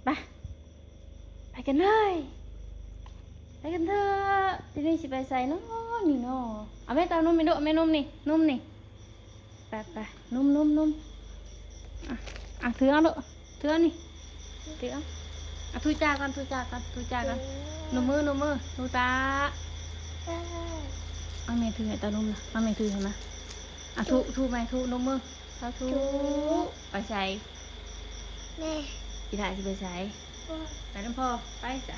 ໄປ ໄປກັນເລີຍ ໄປກັນເຖາະ. ທີນີ້ຊິໄປໃສເນາະນີ້ເນາະ? ເອົາແມ່ເຕົ້ານົມໃຫ້ລູກ ເອົາແມ່ນົມນີ້ ນົມນີ້. ໄປໆ ນົມໆໆ ອ່ະ ອ່ະ ຖືເອົາລູກ ຖືເອົານີ້ ຖືເອົາ. ອ່ະ ຖູຈາກ່ອນ ຖູຈາກ່ອນ ຖູຈາກ່ອນ. ໜູມື ໜູມື ໜູຕາ. ເອົາແມ່ຖືໃຫ້ເຕົ້ານົມນະ ເອົາແມ່ຖືໃຫ້ມາ. ອ່ະ ຖູ ຖູແມ່ ຖູ ນົມມື. ສາທຸ. ຖູ. ໄປໃສ? ແມ່ ອີ່ຫຼ້າຊິໄປໃສ? ໄປນຳພໍ່. ໄປຊະ.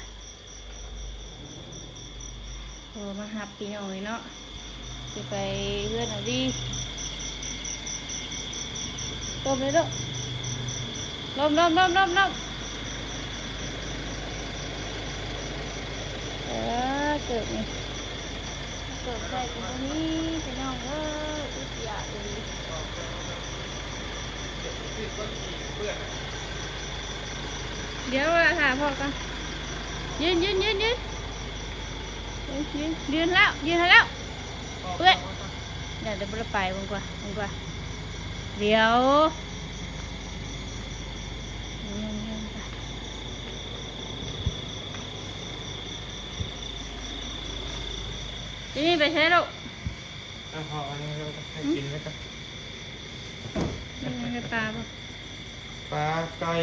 ພໍ່ມາຮັບພີ່ນ້ອງເອີຍເນາະ ຊິໄປເຮືອນອາວີ. ລົມເລີຍລູກ ລົມໆໆໆ. ເອີ ເກີບນີ້ ເກີບໃສ່ກໍບໍ່ມີ ພີ່ນ້ອງເອີຍ ອຶດຢາກອີ່ຫຼີ. ດຽວຖ້າພໍ່ກ່ອນ. ຢືນ ຢືນ ຢືນ ຢືນ ຢືນແລ້ວ ຢືນໃຫ້ແລ້ວ. ເອື້ອຍ ດຽວ ດຽວບໍ່ໄດ້ໄປ ເບິ່ງກ່ອນ ເບິ່ງກ່ອນ. ດຽວ ທີນີ້ໄປໃສລູກ? ເອົາ ເອົາອັນນີ້ໃຫ້ກິນແລ້ວກັນ. ມີຫຍັງໃຫ້ປາບໍ່? ປາ ໄກ່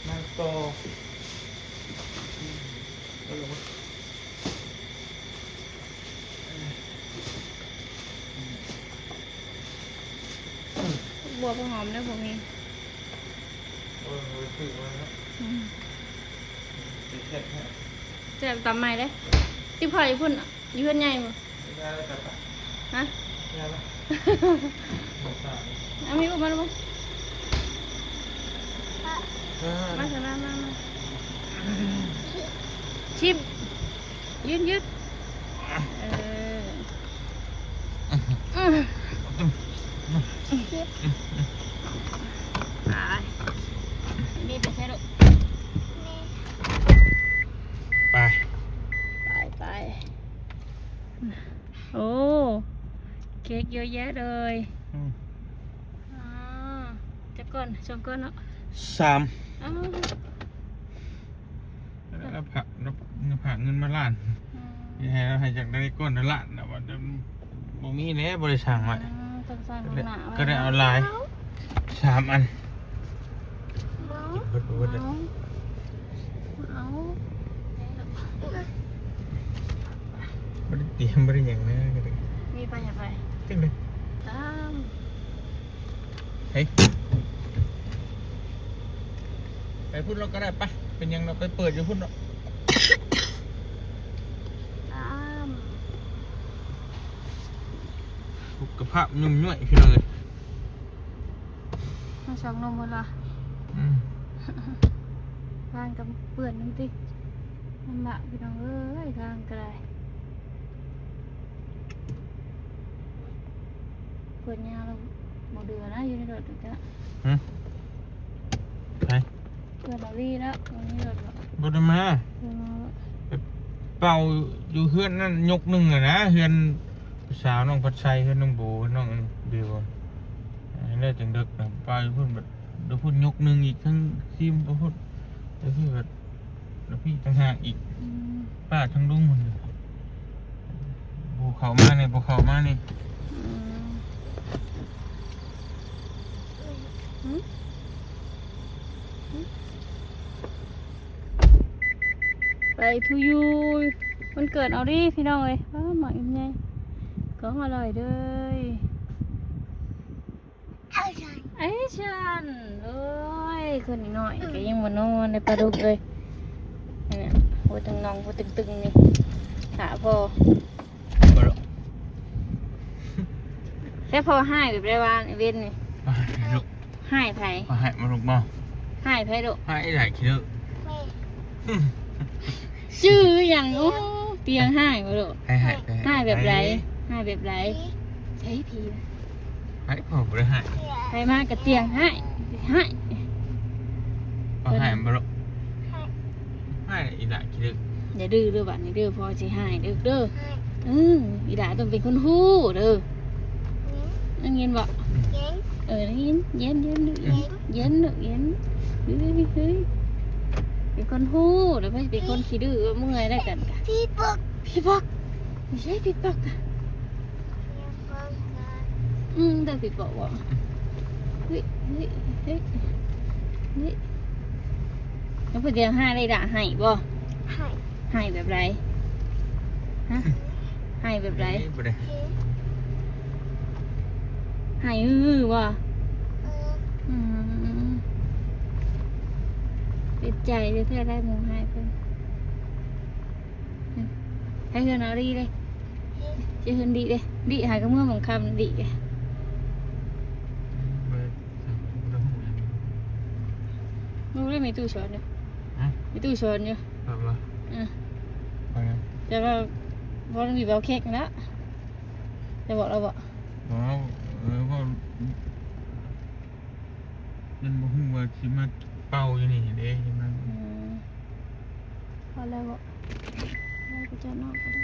ມັງກອກ. ບົວ ຜັກຫອມເດີ ບໍ່ມີ. ໂອ້ຍ ບໍ່ໄດ້ຊື້ມາເນາະ. ອືມ ຊິແຊບແທ້. ແຊບ ຕຳໃໝ່ເດ້. ຕິບເຂົ້າຢູ່ພຸ້ນ ຢູ່ເຮືອນໃຫຍ່ບໍ່? ໄດ້ແລ້ວ ໄປ ຮະ? ໄດ້ແລ້ວ. ເອົາ ມີອຸມາລູກ ມາ ເອີ ມາ ມາ ມາ ມາ. ຊິມ ຢືນ ຢືນ. ເອີ ໄປ ນີ້ໄປໃສລູກ? ໄປ ໄປ ໄປ. ໂອ້ ເຄ້ກເຍອະແຍະເລີຍ. ອືມ ອໍ ຈັກກ້ອນ? ສອງກ້ອນເນາະ. ສາມ. ອໍ ແລ້ວພະ ແລ້ວພະເງິນມາລ້ານ. ອືມ ໃຫ້ ໃຫ້ຈັກໄດ້ກ້ອນລະລ້ານນະ ວ່າ ບໍ່ມີແລ້ວ ບໍ່ໄດ້ສັ່ງໄວ້. ອໍ ຕ້ອງສັ່ງລ່ວງໜ້າໄວ້ ກໍໄດ້ເອົາຫຼາຍ ສາມອັນ. ເອົາ ກິນເບິດບໍ່ເບິດເລີຍ. ເອົາ ເອົາ ບໍ່ໄດ້ຕຽມ ບໍ່ໄດ້ຫຍັງນະ. ມີໄປ ຢາກໄປ ຈັ່ງໃດ ຕາມ. ເຮີ້ຍ ໄປພຸ້ນເຮົາກໍໄດ້ປະ ເປັນຫຍັງດອກ ໄປເປີດຢູ່ພຸ້ນເນາະ. ຕາມ ສຸຂະພາບຫຍຸ້ມຍ້ວຍ ພີ່ນ້ອງເອີຍ. ມາສອງນົມໝົດລະ. ອືມ ທາງກໍເປື້ອນນຳຕິ ລຳບາກ ພີ່ນ້ອງເອີຍ ທາງກໍໄດ້. ເພິ່ນຍາວແລ້ວ ບໍ່ເດືອນະ ຢູ່ໃນລົດນະ. ຫຶ? ໃຜ? ເພິ່ນມາວີແລ້ວ ມັນມີລົດບໍ່? ບໍ່ໄດ້ມາ. ເພິ່ນມາ ໄປເປົ່າຢູ່ເຮືອນນັ້ນຍົກໜຶ່ງຫັ້ນນະ ເຮືອນສາວນ້ອງພັດໄຊ ເຮືອນນ້ອງໂບ ເຮືອນນ້ອງບິວ ແລ້ວຈັ່ງເດິກນະ ເປົ່າຢູ່ພຸ້ນ ບາດຢູ່ພຸ້ນຍົກໜຶ່ງອີກ ທັງຊີມຢູ່ພຸ້ນ ແລ້ວພີ້ບາດ ແລ້ວພີ້ຕ່າງຫາກອີກ. ອືມ ປ້າທາງລຸງພຸ້ນ ບໍ່ເຂົ້າມານີ້ ບໍ່ເຂົ້າມານີ້. ອືມ ຫຶ? ຫຶ? ໄປທູຢູ ວັນເກີດເອົາດີ ພີ່ນ້ອງເອີຍ. ວ້າ ໝາກອີກໃຫຍ່ ກອງອະລ່ອຍເດີ. ໄອ້ຊັນ ໂອ້ຍ ຄົນນ້ອຍ ອືມ ກໍຍັງບໍ່ນອນເດ້ ປາດຸກເອີຍ. ນີ້ນະ ຫົວຕຶງໜ່ອງ ຫົວຕຶງໆ ນີ້ ຖ້າພໍ່ ແຕ່ພໍ່ຮ້າຍແບບໃດວະ ເວັນນີ້? ຮ້າຍລູກ. ຮ້າຍໃຜ? ຮ້າຍມາລູກບໍ່? ຮ້າຍໃຜລູກ? ຮ້າຍອີ່ຫຼ້າຂີ້ດື້. ແມ່ ຊື່ຫຍັງ? ໂອ້ ຕຽງຮ້າຍບໍ່ລູກ? ຮ້າຍ ຮ້າຍ ຮ້າຍແບບໃດ? ຮ້າຍແບບໃດ? ໃຜຜີ? ໃຜ ພໍ່ບໍ່ໄດ້ຮ້າຍ. ໃຜມາກະຕຽງຮ້າຍ ຮ້າຍ. ພໍ່ຮ້າຍບໍ່ລູກ? ຮ້າຍ ອີ່ຫຼ້າຂີ້ດື້. ຢ່າດື້ເດີບາດນີ້ເດີ ພໍ່ຊິຮ້າຍເດີ ເດີ. ເອີ ອີ່ຫຼ້າຕ້ອງເປັນຄົນຮູ້ເດີ. ໄດ້ຍິນບໍ່? ເຢັນ ເອີ ໄດ້ຍິນ. ເຢັນ ເຢັນລູກ ເຢັນ ເຢັນລູກ ເຢັນ. ເຮີ້ຍ ເຮີ້ຍ ເຮີ້ຍ. ຄົນຮູ້ແລ້ວ ໃຜເປັນຄົນຂີ້ດື້ ເມື່ອຍໄດ້ກັນກະ ຜີປົກ ຜີປົກ ບໍ່ໃຊ່ຜີປົກກະ ອືມ ໄດ້ຜີປົກບໍ່ ເຮີ້ຍ ເຮີ້ຍ ເຮີ້ຍ ເຮີ້ຍ ແລ້ວເພິ່ນຈະຮ້າຍໄດ້ລະ ຮ້າຍບໍ່ ຮ້າຍ ຮ້າຍແບບໃດ ຮະ ຮ້າຍແບບໃດ ເອີ ບໍ່ໄດ້ ຮ້າຍອື້ອໆບໍ່ ເອີ ອືມ ເປັນໃຈແທ້ໆ ໄດ້ໝູຮ້າຍເພິ່ນ ໃຫ້ເຮືອນເອົາດີເດ້ ເອີ ຊິເຮືອນດີເດ້ ດີຫາກໍເມືອບາງຄຳດີເດ້ ບໍ່ໄດ້ຮູ້ຫຍັງ ຮູ້ເດ້ ມີຕູ້ສອນຢູ່ ຮະ ມີຕູ້ສອນຢູ່ ແບບວ່າ ອື ວ່າຫຍັງ ແຕ່ວ່າບໍ່ໄດ້ມີເບົາເຄັກນະ ຈະບອກລາວບໍ່ ບໍ່ ເອີ ເພາະມັນບໍ່ຮູ້ວ່າຊິມາເປົ່າຢູ່ນີ້ເດ້ ມັນ ອືມ ພໍແລ້ວບໍ່ ໄວ້ໄປຈອດນອກກໍໄດ້.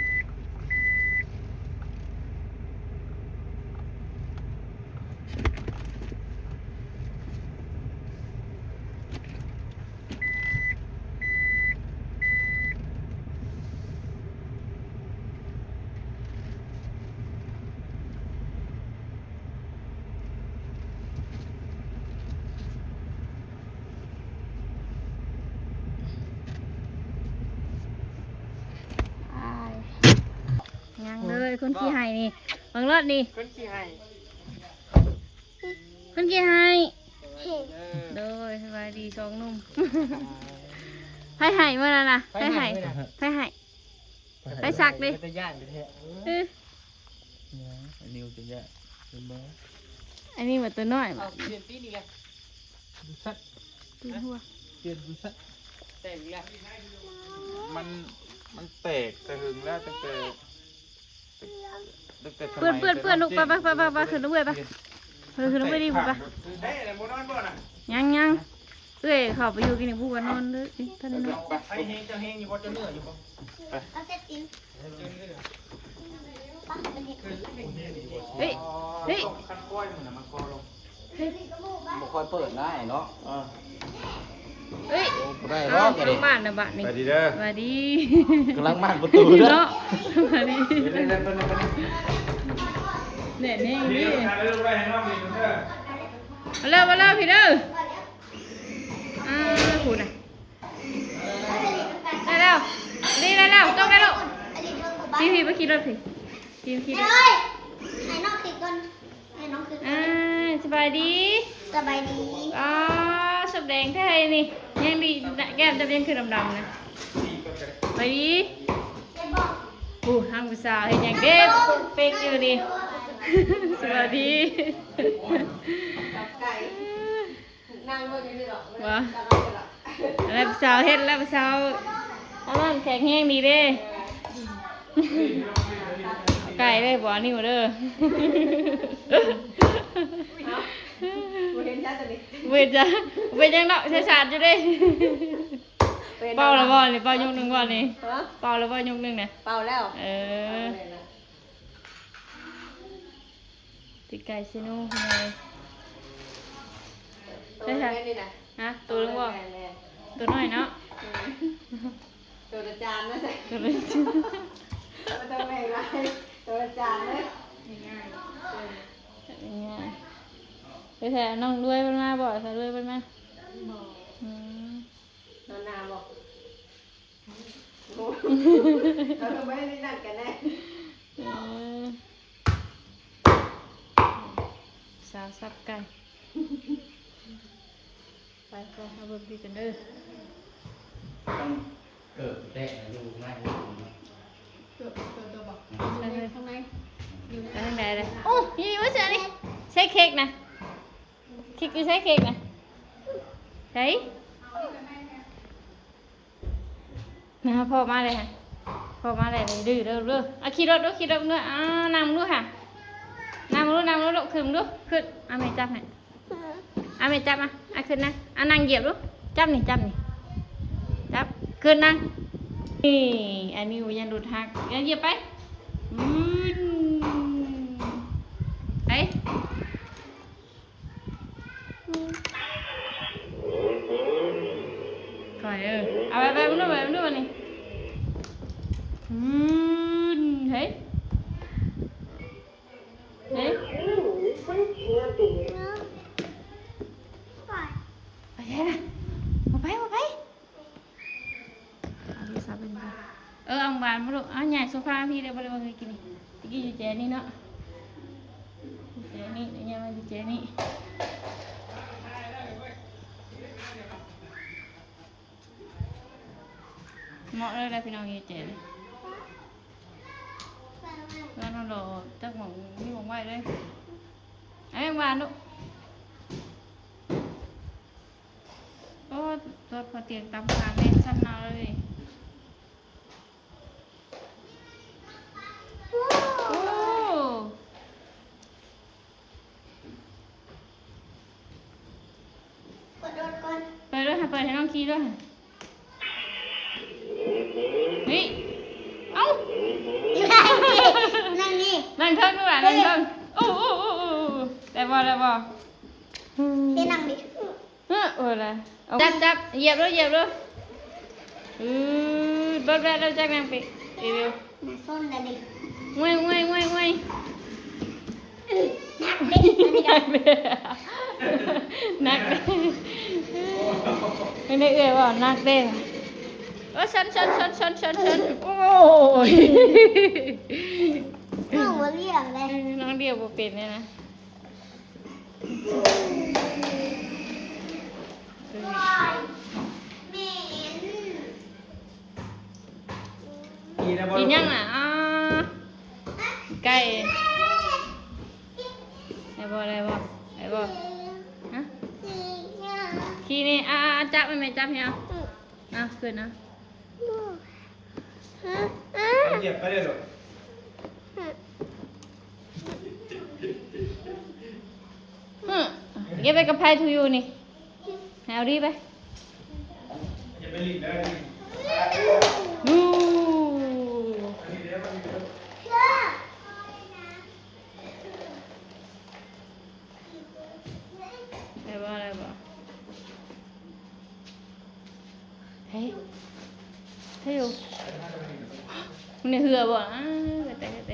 ອ້າຍ ຍັງເລີຍ ຄົນຂີ້ໄຫ້ນີ້ ເບິ່ງໂລດນີ້ ຄົນຂີ້ໄຫ້ ຄົນຂີ້ໄຫ້ ໂດຍ ສະບາຍດີສອງໜຸ່ມ ໃຜໄຫ້ມື້ນັ້ນນະ ໃຜໄຫ້ ໃຜໄຫ້ ໃຜໄຫ້ ໄປສັກເດ້ ເປັນຕາຢ້ານແທ້ ເອີ ອັນນີ້ກໍຢ້ານ ເຫັນບໍ່ ອັນນີ້ວ່າຕົວນ້ອຍ ເອົາ ບາດນີ້ ປ່ຽນປີນີ້ແຫຼະ ດູສັດ ຕີນຫົວ ປ່ຽນດູສັດ ແຕກອີກແລ້ວ ມັນ ມັນແຕກແຕ່ຫຶງແລ້ວ ຕັ້ງແຕ່ ຕັ້ງແຕ່ສະໄໝ ເປື້ອນ ເປື້ອນ ເປື້ອນ ລູກ ໄປ ໄປ ໄປ ໄປ ຂຶ້ນເອື້ອຍ ໄປ ເອີ ຂຶ້ນເອື້ອຍດີ ໄປ ຍັງ ຍັງ ເອື້ອຍເຂົ້າໄປຢູ່ກິນ ຜູ້ວ່ານອນເດີ ເອີ ທ່ານນອນ ໄປ ເຮັດເຈົ້າແຮງຢູ່ບໍ່ ເຈົ້າເມື່ອຍຢູ່ບໍ່ ໄປ ເຮີ້ຍ ເຮີ້ຍ ຄັນກ້ອຍມັນນະ ມັນກໍລົງ ເຮີ້ຍ ບໍ່ຄ່ອຍເປີດນະເນາະ ເອີ ເຮີ້ຍ ໂອ້ ບໍ່ໄດ້ດອກ ເອົ້າ ອັນນີ້ ມານະບາດນີ້ ສະບາຍດີເດີ ສະບາຍດີ ກຳລັງມານປະຕູເດີ ເນາະ ສະບາຍດີ ເດີ ເດີ ເດີ ເດີ ແໜ້ນແຮງເດ້ ມາເລີຍ ມາເລີຍ ພີ່ເດີ ອ່າ ພຸ້ນນະ ໄດ້ແລ້ວ ນີ້ໄດ້ແລ້ວ ຕ້ອງໄດ້ແລ້ວ ພີ່ ພີ່ ໄປຂີ່ລົດ ພີ່ ພີ່ ໄປຂີ່ລົດ ໃຫ້ນ້ອງຂີ່ກ່ອນ ໃຫ້ນ້ອງຂຶ້ນ ອ່າ ສະບາຍດີ ສະບາຍດີ ອໍ ສົບແດງແທ້ນີ້ ແຮງດີ ແກ້ມຈະເປັນຄືດຳໆນະ ສະບາຍດີ ໂອ້ ທາງຜູ້ສາວເຮັດຫຍັງເດ້ ປົກເປັກຢູ່ນີ້ ສະບາຍດີ ນັ່ງເບິ່ງຢູ່ນີ້ດອກ ວ່າ ແລ້ວຜູ້ສາວເຮັດ ແລ້ວຜູ້ສາວ ອັນນັ້ນແຂງແຮງດີເດ້ ໄກເດ້ ບໍ່ນິ້ວເດີ ບໍ່ເຫັນຊະຕົວນີ້ ບໍ່ເຫັນຊະ ເປັນຫຍັງດອກ ໃຊ້ສາດຢູ່ເດ້ ເປົ່າແລ້ວບໍ່ນີ້ ເປົ່າຍົກໜຶ່ງບໍ່ນີ້ ຮະ ເປົ່າແລ້ວບໍ່ຍົກໜຶ່ງນະ ເປົ່າແລ້ວ ເອີ ເອົາແລ້ວນະ. ຕີນໄກ່ຊີໂນພີ່ນ້ອງເອີຍ ໂຕແມ່ນນີ້ນະ ຮະ ໂຕໜຶ່ງບໍ່ ແມ່ນໆ ໂຕນ້ອຍເນາະ ອືມ ໂຕລະຈານນະ ໂຕລະຈານ ບໍ່ຕ້ອງແບ່ງຫຼາຍ ໂຕລະຈານເລີຍ ງ່າຍໆ ເອີ ງ່າຍໆ ແທ້ໆ ນ້ອງລວຍເພິ່ນມາບໍ່ ສາວລວຍເພິ່ນມາ ບໍ່ ອືມ ນອນນາບໍ່? ເຮົາກໍບໍ່ໄດ້ນັດກັນແດ່. ເອີ ສາວສັບໄກ່. ໄປ ໄປ ເຮົາເບິ່ງພີ້ກັນເດີ. ຕ້ອງເກີບແຕະຢູ່ໃນຫົວເນາະ. ເກີບ ເກີບຕົວບໍ່? ເອີ ຂ້າງໃນ ຢູ່ ໄປທາງໃດເລີຍ? ໂອ້ ຢູ່ວ່າຊັ້ນນີ້ ໃສ່ເຄັກນະ. ຄິດຢູ່ໃສເຄັກນະ? ໃສ? ນະ ພໍ່ມາເລີຍຫັ້ນ ພໍ່ມາເລີຍ ດື້ເດີ ເດີ. ອ່ະ ຂີ່ລົດດູ ຂີ່ລົດເດີ. ອ່າ ນັ່ງດູຫາ ນັ່ງດູ ນັ່ງດູ ລຸກຂຶ້ນດູ ຂຶ້ນ. ອ່າ ແມ່ຈັບໃຫ້ ອ່າ ແມ່ຈັບມາ. ອ່າ ຂຶ້ນນະ ອ່າ ນັ່ງຢຽບດູ ຈັບນີ້ ຈັບນີ້ ຈັບ ຂຶ້ນນັ່ງ. ນີ້ ອັນນີ້ບໍ່ຢ້ານລົດຫັກ ຢ້ານຢຽບໄປ. ອືມ ໄປ. ຄ່ອຍເອີ ເອົາໄປ ໄປເບິ່ງດູ ໄປເບິ່ງດູບາດນີ້. ອືມ ເຮີ້ຍ ເຮີ້ຍ ໄປແທ້ນະ ບໍ່ໄປ ບໍ່ໄປ. ເອົາໂທລະສັບເປັນ ເອີ ເອົາວາງບໍ່ລູກ. ເອົາ ຍ້າຍໂຊຟາມາພີ້ເດີ ບໍ່ໄດ້ເບິ່ງແຕ່ກີ້ນີ້. ແຕ່ກີ້ຢູ່ແຈນີ້ເນາະ ຢູ່ແຈນີ້ ຍ້າຍມາຢູ່ແຈນີ້. ເໝາະເລີຍລະພີ່ນ້ອງ ຢູ່ແຈນີ້. ເຮືອນເຮົາດອກ ຈັກໝ່ອງມີໝ່ອງໄວ້ເລີຍ. ເອົາຫຍັງວາງລູກ. ໂອ້ ໂຕດພໍຕຽງຕຳຂາແມ່ນຊັ້ນເອົາເລີຍ. ໂອ້ ເປີດລົດກ່ອນ ເປີດລົດ ເປີດໃຫ້ນ້ອງຂີ່ດ້ວຍ. ນີ້ ເອົ້າ ນັ່ງນີ້ ນັ່ງເທິງດ້ວຍ ນັ່ງເທິງ. ໂອ້ ໂອ້ ໂອ້ ໂອ້ ໄດ້ບໍ່ ໄດ້ບໍ່? ເດ ນັ່ງດິ. ເອີ ເອີ ລະ ເອົາ ຈັບ ຈັບ ຢຽບໂລດ ຢຽບໂລດ. ອື ເບິດແລ້ວ ຈັກນັ່ງໄປ ເອວິວ ໜ້າຊົນລະເດ. ງວຍ ງວຍ ງວຍ ງວຍ. ໜັກເດ ໜັກເດ ໜັກເດ. ເປັນໄດເອື້ອຍເວົ້າ ໜັກເດ. ໂອ້ ຊົນ ຊົນ ຊົນ ຊົນ ຊົນ ຊົນ. ໂອ້ຍ ນ້ອງບໍ່ລຽບເລີຍ ເອີ ນ້ອງລຽບບໍ່ເປັນເລີຍນະ. ກິນຫຍັງນະ? ອໍ ໄກ່. ໄດ້ບໍ່ ໄດ້ບໍ່ ໄດ້ບໍ່? ຮະ? ຂີ້ນີ້ ອ່າ ຈັບໃຫ້ແມ່ ຈັບໃຫ້. ເອົາ ເອົາ ຂຶ້ນເອົາ. ຢຽບໄປເລີຍລູກ. ອື ຢຽບໄປກັບໃຜ ທູຢູ່ນີ້ ໃຫ້ເອົາດີໄປ. ຢ່າໄປຫຼິ້ນເດີ. ໄດ້ບໍ່ ໄດ້ບໍ່? ເຮີ້ຍ ເຮີ້ຍ ມັນເຮືອບໍ່? ອ້າ ກະແຕ ກະແຕ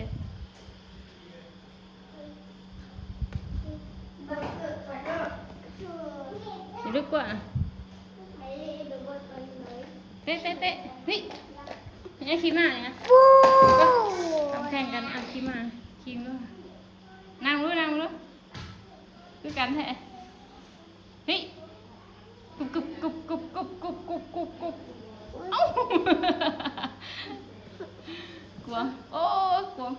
ຢູ່ເລິກກວ່າ. ເຕະ ເຕະ ເຕະ ເຮີ້ຍ ເອົາຂີ່ມ້ານີ້ນະ. ຕຳແຂ່ງກັນ ເອົາຂີ່ມ້າ ຂີ່ເມືອ. ນັ່ງລູກ ນັ່ງລູກ ຄືກັນແທ້. ເຮີ້ຍ ກຸບ ກຸບ ເອົ້າ ກວາງ ໂອ້ ກວາງ.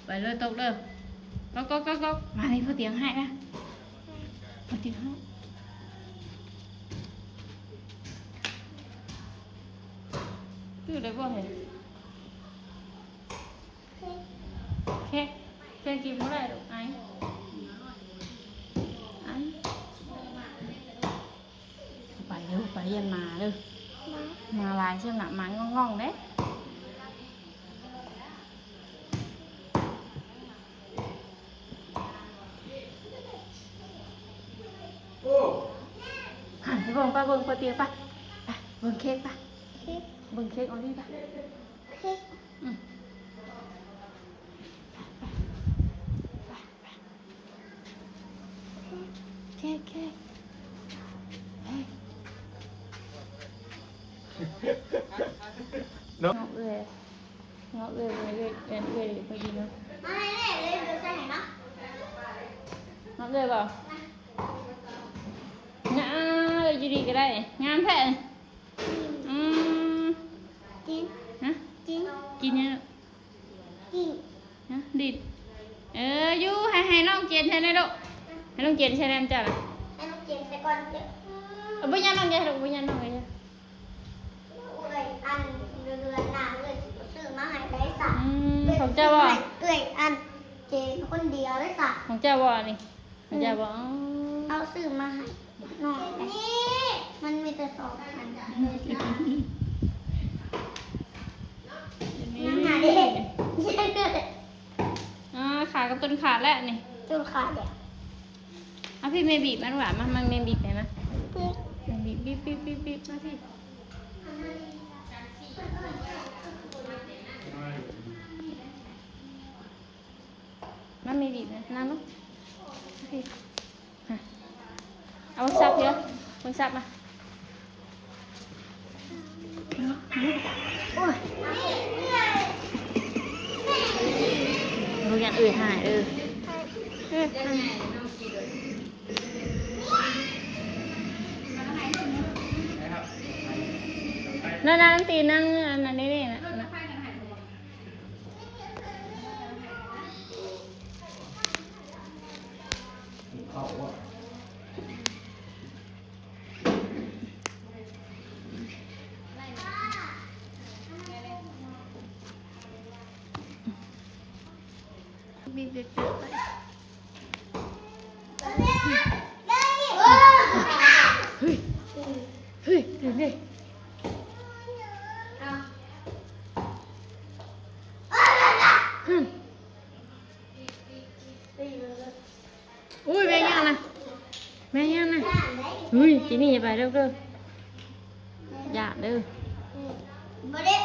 ໄປເລີຍ ຕົກເດີ ຕົກ ຕົກ ຕົກ ຕົກ. ມານີ້ ພໍ່ຕຽງໃຫ້ນະ ພໍ່ຕຽງໃຫ້. ຖືໄດ້ບໍ່ເຮີ້ຍ? ເຄັກ ເຄັກກິນບໍ່ໄດ້ລູກ ໄອ ໄອ. ໄປເດີ ໄປ ຢ່າມາເດີ ມາຫຼາຍຊັ້ນນະ ມາງ່ອງໆເດ້. ໂອ້ ຫັ້ນ ໄປເບິ່ງ ໄປເບິ່ງ ໄປ ໄປ ໄປ ເບິ່ງເຄັກ ໄປ ເຄັກ ເບິ່ງເຄັກ ອອລລີ ໄປ ເຄັກ ອືມ ໄປ ໄປ ໄປ ເຄັກ ເຄັກ ເອີຍ ເນາະ ເອີຍ ເອີຍ ເອີຍ ພໍດີເນາະ ມາເລີຍ ເລີຍ ເລີຍ ໃສ່ໃຫ້ເນາະ ເນາະ ເອີຍ ບໍ່ ນະ ເອີຍ ຢູ່ດີກໍໄດ້ ງາມແທ້. ອືມ ກິນ ຮະ ກິນ ກິນຫຍັງ? ດິນ ຮະ ດິນ ເອີ ຢູ່ ໃຫ້ ໃຫ້ນ້ອງເຈນໃສ່ແດ່ລູກ ໃຫ້ນ້ອງເຈນໃສ່ນຳເຈົ້ານະ ໃຫ້ນ້ອງເຈນໃສ່ກ່ອນເດີ້. ເອີ ບໍ່ຍາກນ້ອງ ຢ່າລູກ ບໍ່ຍາກນ້ອງ ເອີຍ ອັນ ເດືອນໜ້າເອື້ອຍຊິຊື້ມາໃຫ້ໄດ້ຊະ. ອືມ ຂອງເຈົ້າບໍ່? ເອື້ອຍ ອັນ ເຈນຄົນດຽວເດ້ຊະ. ຂອງເຈົ້າບໍ່ອັນນີ້? ເຈົ້າບໍ່? ເອົາຊື້ມາໃຫ້ນ້ອງ ມັນມີແຕ່ສອງອັນ ເອີ ຊິເອົາ ມັນຂາດແລ້ວນີ້ ຈົນຂາດແລ້ວ. ເອົາ ພີ່ແມ່ບີບມັນຫວາ ມາ ມາແມ່ບີບໃຫ້ມາ ບີບ ບີບ ບີບ ບີບ ບີບ ມາພີ່ ມາແມ່ບີບນະ ນັ່ງລົງ ມາພີ່. ເອົາໂທລະສັບເດີ ໂທລະສັບມາ. ໂອ້ຍ ລູກຢ້ານເອື້ອຍຫາຍເດີ້. ເອີ ນັ້ນ ນັ້ນ ຕີນັ່ງອັນນັ້ນນີ້ນະ. ບີບເດັດໆໄປ ເຮີ້ຍ ເຮີ້ຍ ເຮີ້ຍ ເຮີ້ຍ ອືມ. ອຸ້ຍ ແມ່ນຫຍັງນະ ແມ່ນຫຍັງນະ. ເຮີ້ຍ ຈີນີ້ ຢ່າໄປເດີ້ ຢ່າເດີ້ ບໍ່ໄດ້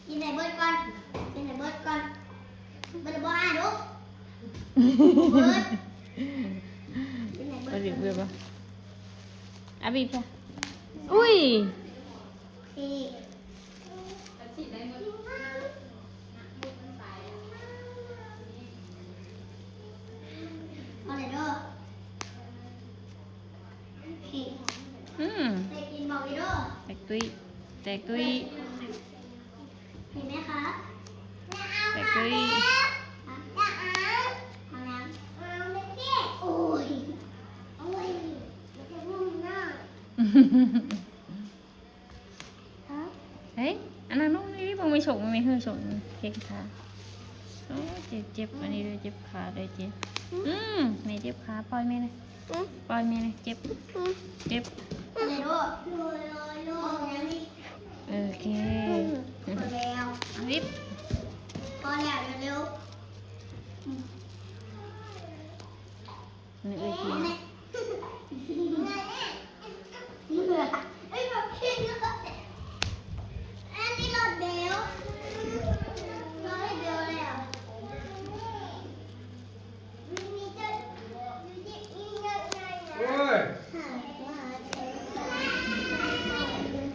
ກິນໃຫ້ເບິດກ່ອນ ກິນໃຫ້ເບິດກ່ອນ ບໍ່ໄດ້ ບໍ່ອ້າຍລູກ ເບິດ ກິນໃຫ້ເບິດ ເອົາອີກເບີບໍ່ ອາບີບຊະ. ອຸ້ຍ ອືມ ແຕກຕຸ້ຍ ແຕກຕຸ້ຍ ແຕກຕຸ້ຍ. ເຮີ້ຍ ອັນນັ້ນນ້ອງນີ້ເບິ່ງ ແມ່ຊົກ ແມ່ເຮີ້ຍຊົກ ເຈັບຂາ. ໂອ້ ເຈັບ ເຈັບ ອັນນີ້ເດີ ເຈັບຂາເດີ ເຈັບ. ອືມ ແມ່ເຈັບຂາ ປ່ອຍແມ່ນະ ອືມ ປ່ອຍແມ່ນະ ເຈັບ ອືມ ເຈັບ. ໂອເຄ ອືມ ພໍແລ້ວ ອາວິບ ພໍແລ້ວ ເລັວໆ. ນີ້ເອີຍ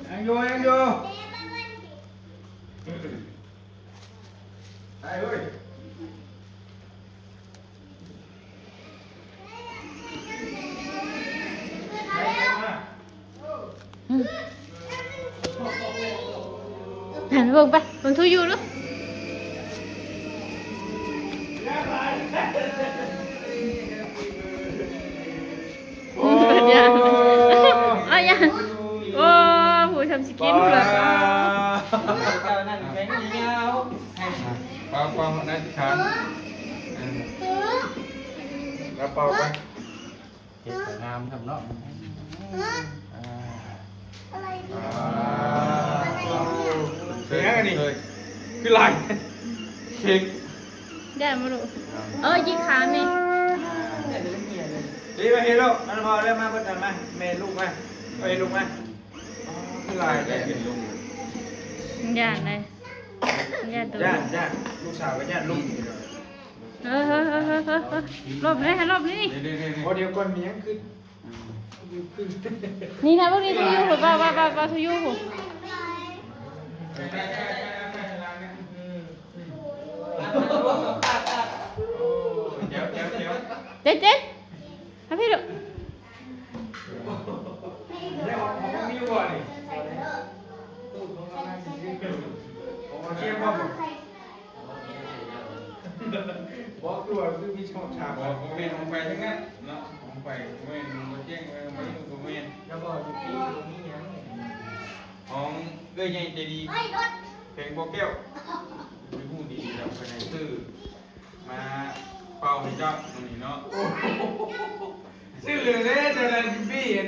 ໂອ້ຍ ຍັງຢູ່ ຍັງຢູ່ ໄປເຮີ້ຍ. ອືມ ຫັນໄປເບິ່ງໄປ ເບິ່ງທູຢູ່ດູ. ໂອ້ຍ ເອົາຫຍັງ ໂອ້ ຜູ້ທຳສະກິນພຸ້ນລະ. ເຈົ້ານັ້ນແຂງຍາວ ເປົ່າໆ ໄດ້ສິຂາ ເອີ ແລ້ວເປົ່າໄປ ເຮັດສວຍງາມຊ້ຳເນາະ. ອ່າ ເປັນຫຍັງອັນນີ້ ຄືຫຼາຍ ເຄັກ ຢ້ານບໍ່ລູກ? ເອີ ຈິກຂາແມ່ ເອີ ມາເຮັດລູກ ມາ ມາເບິດ ມາ ແມ່ລູກມາ ເອີ ລູກມາ. ອໍ ຄືຫຼາຍແທ້ ຢ້ານໃດ ຢ້ານໂຕ ຢ້ານ ຢ້ານ ລູກສາວກໍຢ້ານລູກ. ເອີ ເອີ ຫຼົບແດ່ ຫຼົບນີ້ ນີ້ໆໆ ບໍ່ ດຽວກ່ອນ ມີຫຍັງຄື ນີ້ນະ ພວກນີ້ ທູຢູ່ພຸ້ນ ເປົ່າ ເປົ່າ ເປົ່າ ເປົ່າ ທູຢູ່ພຸ້ນ. ເຈັບ ເຈັບ ເຈັບ ເຈັບ ເຈັບ. ມາພີ່ລູກ ບໍ່ ຄືວ່າຄືມີຊ່ອງທາງ ບໍ່ ບໍ່ແມ່ນຂອງໃຜທັງນັ້ນເນາະ ຂອງໃຜບໍ່ແມ່ນ ບໍ່ແຈ້ງ ບໍ່ແມ່ນ ແລ້ວກໍຢູ່ທີ່ບໍ່ມີຫຍັງ ຂອງເອື້ອຍໃຫຍ່ໃຈດີ ແຂວງບໍ່ແກ້ວ ໄປຮູ້ດີໆ ແລ້ວເພິ່ນໃຫ້ຊື້ ມາເປົ່າໃຫ້ເຈົ້າມື້ນີ້ເນາະ. ໂອ້ໂຫ ຊື່ເລີຍເດ້ ເຈົ້ານາຍບິບບີ ເຫັນ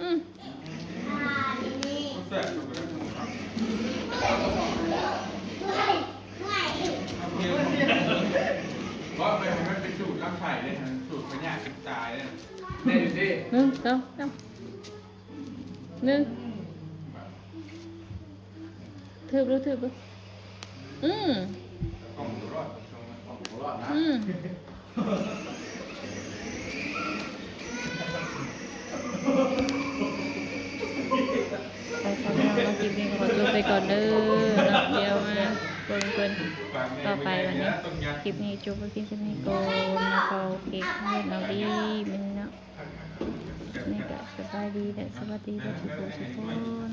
ອືມ ແຊບຢູ່ ບໍ່ ໄປໃຫ້ມັນເປັນສູດລຳໄສ້ເລີຍ ສູດພະຍາດຕາຍເລີຍ ໜຶ່ງ ສອງ ສາມ ໜຶ່ງ ຖືບດູ ຖືບດູ ອືມ ອືມ ໄປຊະ ພີ່ນ້ອງ ຄລິບນີ້ກໍຂໍຈົບໄປກ່ອນເດີເນາະ ດຽວມາເບິ່ງເພິ່ນຕໍ່ໄປບັດນີ້ ຄລິບນີ້ຈົບໄວ້ພຽງສ່ຳນີ້ກ່ອນ ເອົາເຄ້ກເພິ່ນເອົາດີມື້ນີ້ເນາະ ນີ້ກໍສະບາຍດີ ແລະ ສະຫວັດດີເບິດທຸກຜູ້ທຸກຄົນ.